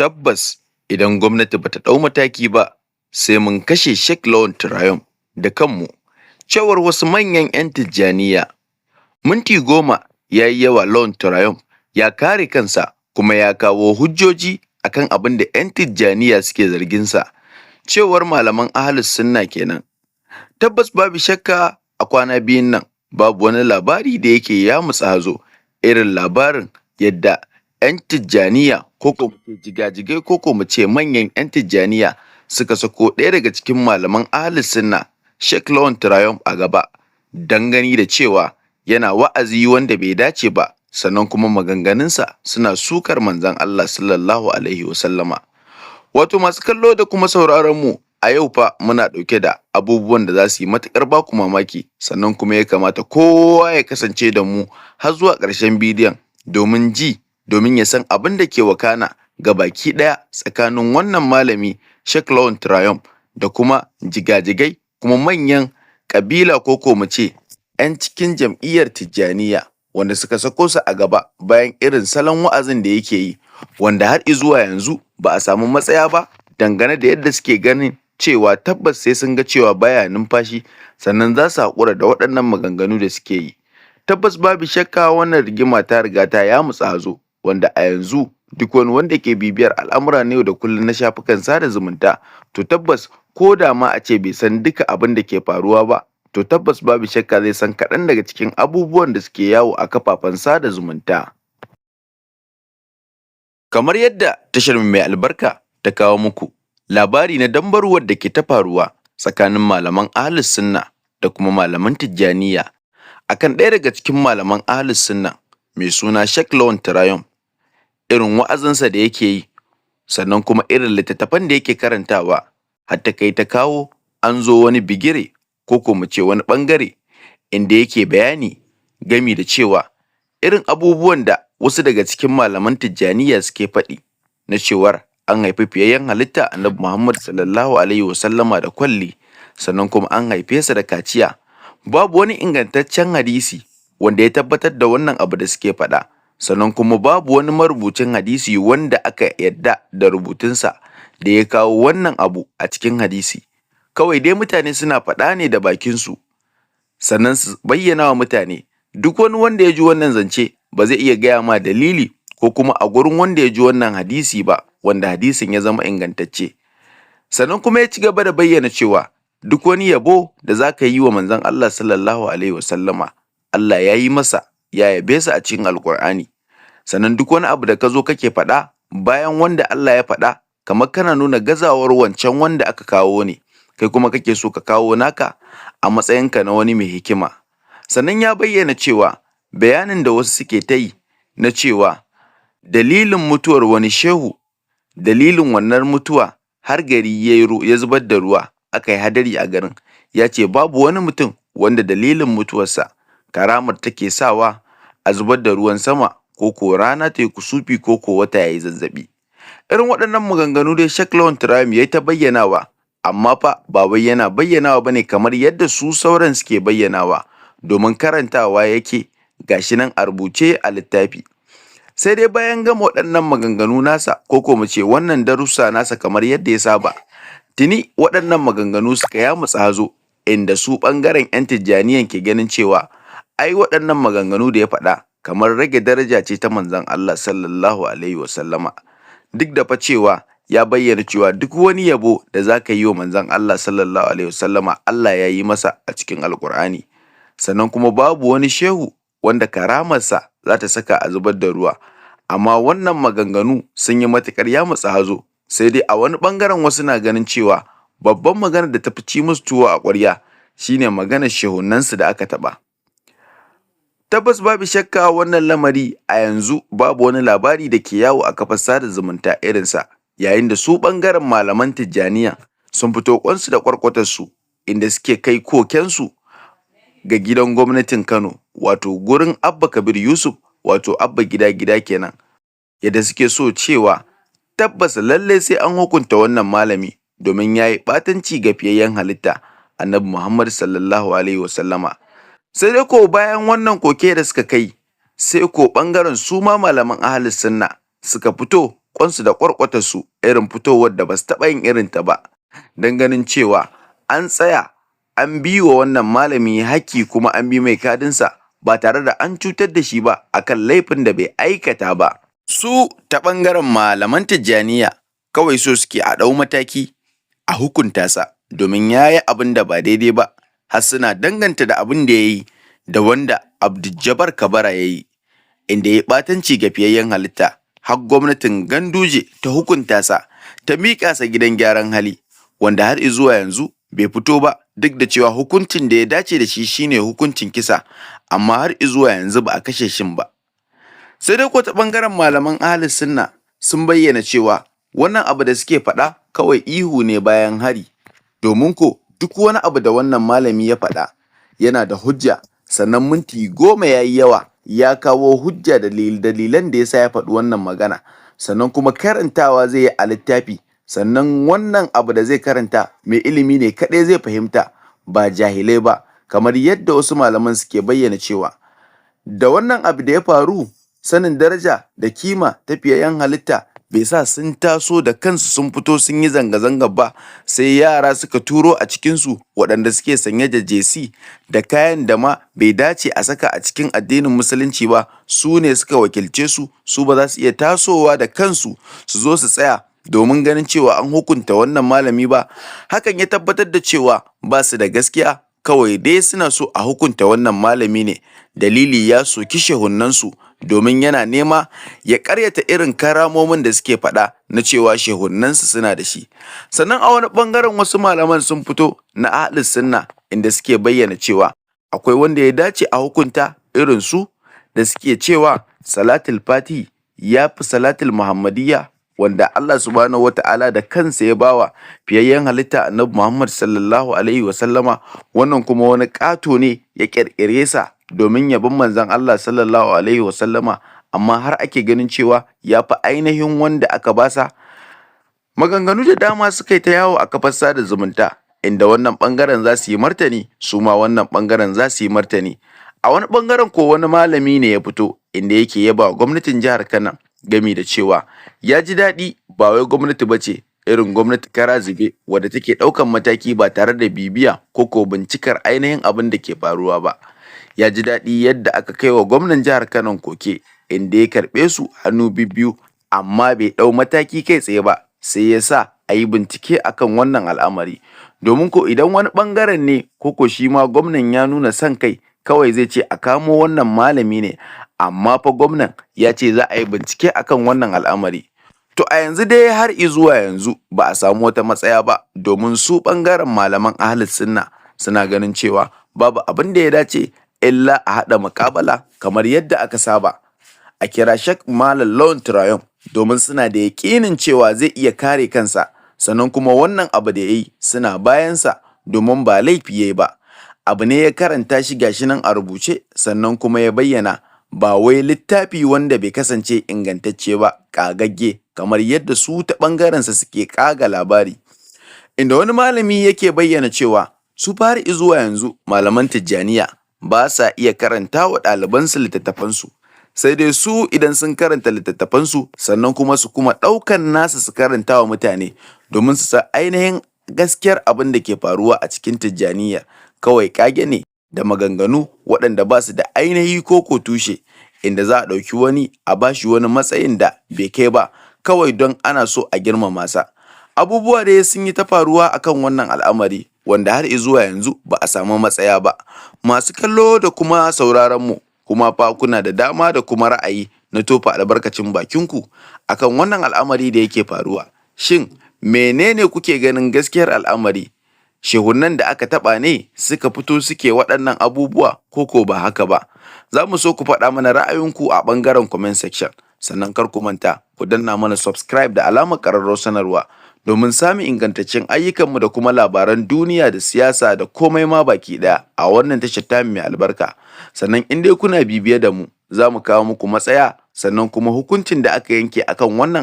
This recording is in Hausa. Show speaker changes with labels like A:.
A: Tabbas idan gwamnati ba ta ɗau mataki ba, sai mun kashe Sheikh Lawan Turayum da kanmu, cewar wasu manyan 'yan Tijjaniyya. Minti 10 ya yi yawa Lawan Turayum ya kare kansa kuma ya kawo hujjoji akan abin da 'yan Tijjaniyya suke zarginsa, cewar malaman Ahlus Sunna kenan. Tabbas babu shakka a kwana biyun nan babu wani labari da yake yamutsa hazo irin labarin yadda 'yan Tijjaniyya, ko ko mu ce jigajigai, ko ko mu ce manyan 'yan Tijjaniyya suka sako ɗaya daga cikin malaman Ahlus Sunna, Sheikh Lawan Turayum, a gaba don gani da cewa yana wa'azi wanda bai dace ba, sannan kuma maganganunsa suna sukar Manzon Allah Sallallahu Alaihi Wasallama. Wato masu kallo da kuma sauraron mu, a yau fa muna ɗauke da abubuwan da za su yi matuƙar baku mamaki, sannan kuma ya kamata kowa ya kasance da mu har zuwa ƙarshen bidiyon domin ji, domin ya san abin da ke wakana ga baki ɗaya tsakanin wannan malami Sheikh Lawan Turayum da kuma jigajigai kuma manyan ƙabila, ko ko mu ce 'yan cikin jam'iyyar Tijjaniyya, wanda suka sako su a gaba bayan irin salon wa'azin da yake yi, wanda har izuwa yanzu ba a samu matsaya ba dangane da yadda suke ganin cewa tabbas sai sun ga cewa baya numfashi sannan za su haƙura da waɗannan maganganu da suke yi. Tabbas babu shakka wannan rigima ta riga ta yamutsa hazo, wanda a yanzu duk wani wanda ke bibiyar al'amura na yau da kullum na shafukan sada zumunta, to tabbas ko da ma a ce bai san duka abin da ke faruwa ba, to tabbas babu shakka zai san kaɗan daga cikin abubuwan da suke yawo a kafafen sada zumunta. Kamar yadda tashar mu mai albarka ta kawo muku labari na dambarwar da ke ta faruwa tsakanin malaman Ahlus Sunna da kuma malaman Tijjaniyya akan ɗaya daga cikin malaman Ahlus Sunna mai suna Sheikh Lawan Turayum, irin wa'azinsa da yake yi, sannan kuma irin littattafan da yake karantawa, har ta kai ta kawo an zo wani bigire, ko ko mu ce wani ɓangare, inda yake bayani gami da cewa irin abubuwan da wasu daga cikin malaman Tijjaniyya suke faɗi na cewar an haifi fiyayyen halitta Annabi Muhammad Sallallahu Alaihi Wasallama da kwalli, sannan kuma an haife sa da kaciya. Babu wani ingantaccen hadisi wanda ya tabbatar da wannan abu da suke faɗa, sannan kuma babu wani marubucin hadisi wanda aka yadda da rubutunsa da ya kawo wannan abu a cikin hadisi. Kawai dai mutane suna faɗa ne da bakinsu, sannan su bayyana wa mutane. Duk wani wanda ya ji wannan zance ba zai iya gaya ma dalili ko kuma a gurin wanda ya ji wannan hadisi ba wanda hadisin ya zama ingantacce. Sannan kuma ya ci gaba da bayyana cewa duk wani yabo da za ka yi wa Manzon Allah Sallallahu Alaihi Wasallama, Allah ya yi masa, ya yabe sa a cikin Alƙur'ani. Sannan duk wani abu da ka zo kake faɗa bayan wanda Allah ya faɗa, kamar kana nuna gazawar wancan wanda aka kawo ne, kai kuma kake so ka kawo naka a matsayinka na wani mai hikima. Sannan ya bayyana cewa bayanin da wasu suke ta yi na cewa dalilin mutuwar wani shehu, dalilin wannan mutuwa har gari ya zubar da ruwa, aka yi hadari a garin, ya ce babu wani mutum wanda dalilin mutuwarsa karamar take sawa a zubar da ruwan sama, ko ko rana ta yi kusufi, ko ko wata ya yi zazzaɓi. Irin waɗannan maganganu dai Sheikh Lawan Turayum ya yi ta bayyanawa, amma fa ba wai yana bayyanawa bane kamar yadda su sauran suke bayyanawa, domin karantawa yake gashi nan a rubuce a littafi. Sai dai bayan gama waɗannan maganganu nasa, ko ko mu ce wannan darussa nasa kamar yadda ya saba, tuni waɗannan maganganu suka yamutsa hazo, inda su ɓangaren 'yan Tijjaniyyan ke ganin cewa ai waɗannan maganganu da ya faɗa kamar rage daraja ce ta Manzon Allah Sallallahu Alaihi Wasallama, duk da fa cewa ya bayyana cewa duk wani yabo da za ka yi wa Manzon Allah Sallallahu Alaihi Wasallama, Allah ya yi masa a cikin Alƙur'ani, sannan kuma babu wani shehu wanda karamarsa za ta saka a zubar da ruwa. Amma wannan maganganu sun yi matuƙar yamutsa hazo. Sai dai a wani ɓangaren wasu na ganin cewa babban maganar da ta fi ci musu tuwo a ƙwarya shine maganar shehunansu da aka taɓa. Tabbas babu shakka wannan lamari a yanzu babu wani labari da ke yawo a kafar sada zumunta irinsa, yayin da su ɓangaren malaman Tijjaniyya sun fito ƙwansu da ƙwarƙwatarsu, inda suke kai kokensu ga gidan gwamnatin Kano, wato gurin Abba Kabir Yusuf, wato Abba Gida Gida kenan, yadda suke so cewa tabbas lallai sai an hukunta wannan malami domin ya yi ɓatanci ga fiyayyen halitta Annabi Muhammad Sallallahu Alaihi Wasallama. Sai dai ko bayan wannan koke da suka kai, sai ko ɓangaren su ma malaman Ahlus Sunna suka fito ƙwansu da ƙwarƙwatarsu, irin fitowar da basu taɓa yin irinta ba, don ganin cewa an tsaya an bi wa wannan malami hakki kuma an bi mai kadinsa ba tare da an cutar da shi ba akan laifin da bai aikata ba. Su ta ɓangaren malaman Tijjaniya kawai so suke a ɗau mataki a hukunta sa domin ya yi abin da ba daidai ba, har suna danganta da abin da ya yi da wanda Abdul Kabara ya yi, inda ya ɓatanci ga fiyayyen halitta har gwamnatin Ganduje ta hukunta sa ta miƙa sa gidan gyaran hali, wanda har izuwa yanzu bai fito ba, duk da cewa hukuncin da ya dace da shi shine hukuncin kisa, amma har izuwa yanzu ba a kashe shin ba. Sai dai ko ta ɓangaren malaman Ahlus Sunna sun bayyana cewa wannan abu da suke faɗa kawai ihu ne bayan hari, domin ko duk wani abu da wannan malami ya faɗa yana da hujja, sannan minti 10 ya yi yawa ya kawo hujja da dalilan da yasa ya faɗi wannan magana, sannan kuma karantawa zai yi a littafi, sannan wannan abu da zai karanta mai ilimi ne kaɗai zai fahimta ba jahilai ba, kamar yadda wasu malaman suke bayyana cewa da wannan abu da ya faru sanin daraja da kima ta fiyayyen halitta bai sa sun taso da kansu sun fito sun yi zanga-zangar ba, sai yara suka turo a cikinsu waɗanda suke sanye da jesi da kayan da ma bai dace a saka a cikin addinin musulunci ba, su ne suka wakilce su, su ba za su iya tasowa da kansu su zo su tsaya domin ganin cewa an hukunta wannan malami ba. Hakan ya tabbatar da cewa ba su da gaskiya, kawai dai suna so a hukunta wannan malami ne, dalili ya soki shehunnansu domin yana nema ya ƙaryata irin karamomin da suke faɗa na cewa shehunnansu suna da shi. Sannan a wani ɓangaren wasu malaman sun fito na Ahlus Sunna inda suke bayyana cewa akwai wanda ya dace a hukunta irin su da suke cewa Salatul Fatihi ya fi Salatul Muhammadiyya, wanda Allah subhanahu wata'ala da kansa ya bawa fiyayyen halitta Annabi Muhammad sallallahu alaihi wasallama, wannan kuma wani ƙato ne ya ƙirƙire sa domin yabon manzon Allah sallallahu alaihi wasallama, amma har ake ganin cewa ya fi ainihin wanda aka basa. Maganganu da dama suka yi ta yawo a kafar sada zumunta, inda wannan ɓangaren za su yi martani, su ma wannan ɓangaren za su yi martani. A wani ɓangaren ko wani malami ne ya fito inda yake yaba wa gwamnatin jihar Kano gami da cewa ya ji daɗi, ba wai gwamnati ba ce irin gwamnati kara zube wadda take ɗaukan mataki ba tare da bibiya ko ko bincikar ainihin abin da ke faruwa ba. Ya ji daɗi yadda aka kai wa gwamnan jihar Kano koke, inda ya karɓe su hannu bibbiyu, amma bai ɗau mataki kai tsaye ba, sai ya sa a yi bincike akan wannan al'amari, domin ko idan wani ɓangaren ne ko ko shi ma gwamnan ya nuna son kai, kawai zai ce a kamo wannan malami ne, amma fa gwamnan ya ce za a yi bincike akan wannan al'amari. To a yanzu dai har izuwa yanzu ba a samu wata matsaya ba, domin su ɓangaren malaman Ahlus Sunna suna ganin cewa babu abin da ya dace illa a haɗa muƙabala kamar yadda aka saba, a kira Sheikh Malam Lawan Turayum domin suna da yaƙinin cewa zai iya kare kansa, sannan kuma wannan abu da ya yi suna bayansa domin ba laifi ya yi ba, abu ne ya karanta shi gashi nan a rubuce, sannan kuma ya bayyana, ba wai littafi wanda bai kasance ingantacce ba ƙagagge kamar yadda su ta ɓangarensa suke ƙaga labari. Inda wani malami yake bayyana cewa su fa har izuwa yanzu malaman Tijjaniya ba sa iya karanta wa ɗalibansu littattafansu, sai dai su idan sun karanta littattafansu sannan kuma su kuma ɗaukan nasu su karanta wa mutane domin su san ainihin gaskiyar abin da ke faruwa a cikin Tijjaniya. Kawai ƙage ne da maganganu waɗanda ba su da ainihi ko ko tushe, inda za a ɗauki wani a bashi wani matsayin da bai kai ba kawai don ana so a girmama sa. Abubuwa dai sun yi ta faruwa akan wannan al'amari wanda har izuwa yanzu ba a samu matsaya ba. Masu kallo da kuma sauraron mu, kuma fa kuna da dama da kuma ra'ayi na tofa albarkacin bakinku akan wannan al'amari da yake faruwa. Shin menene kuke ganin gaskiyar al'amari? Shehunan da aka taɓa ne suka fito suke waɗannan abubuwa ko ko ba haka ba? Za mu so ku faɗa mana ra'ayinku a ɓangaren comment section. Sannan kar ku manta ku danna mana subscribe da alamar ƙararrawar sanarwa domin samun ingantaccen ayyukanmu da kuma labaran duniya da siyasa da komai ma baki ɗaya a wannan tashar tamu mai albarka. Sannan in dai kuna bibiye da mu, za mu kawo muku matsaya sannan kuma hukuncin da aka yanke akan wannan.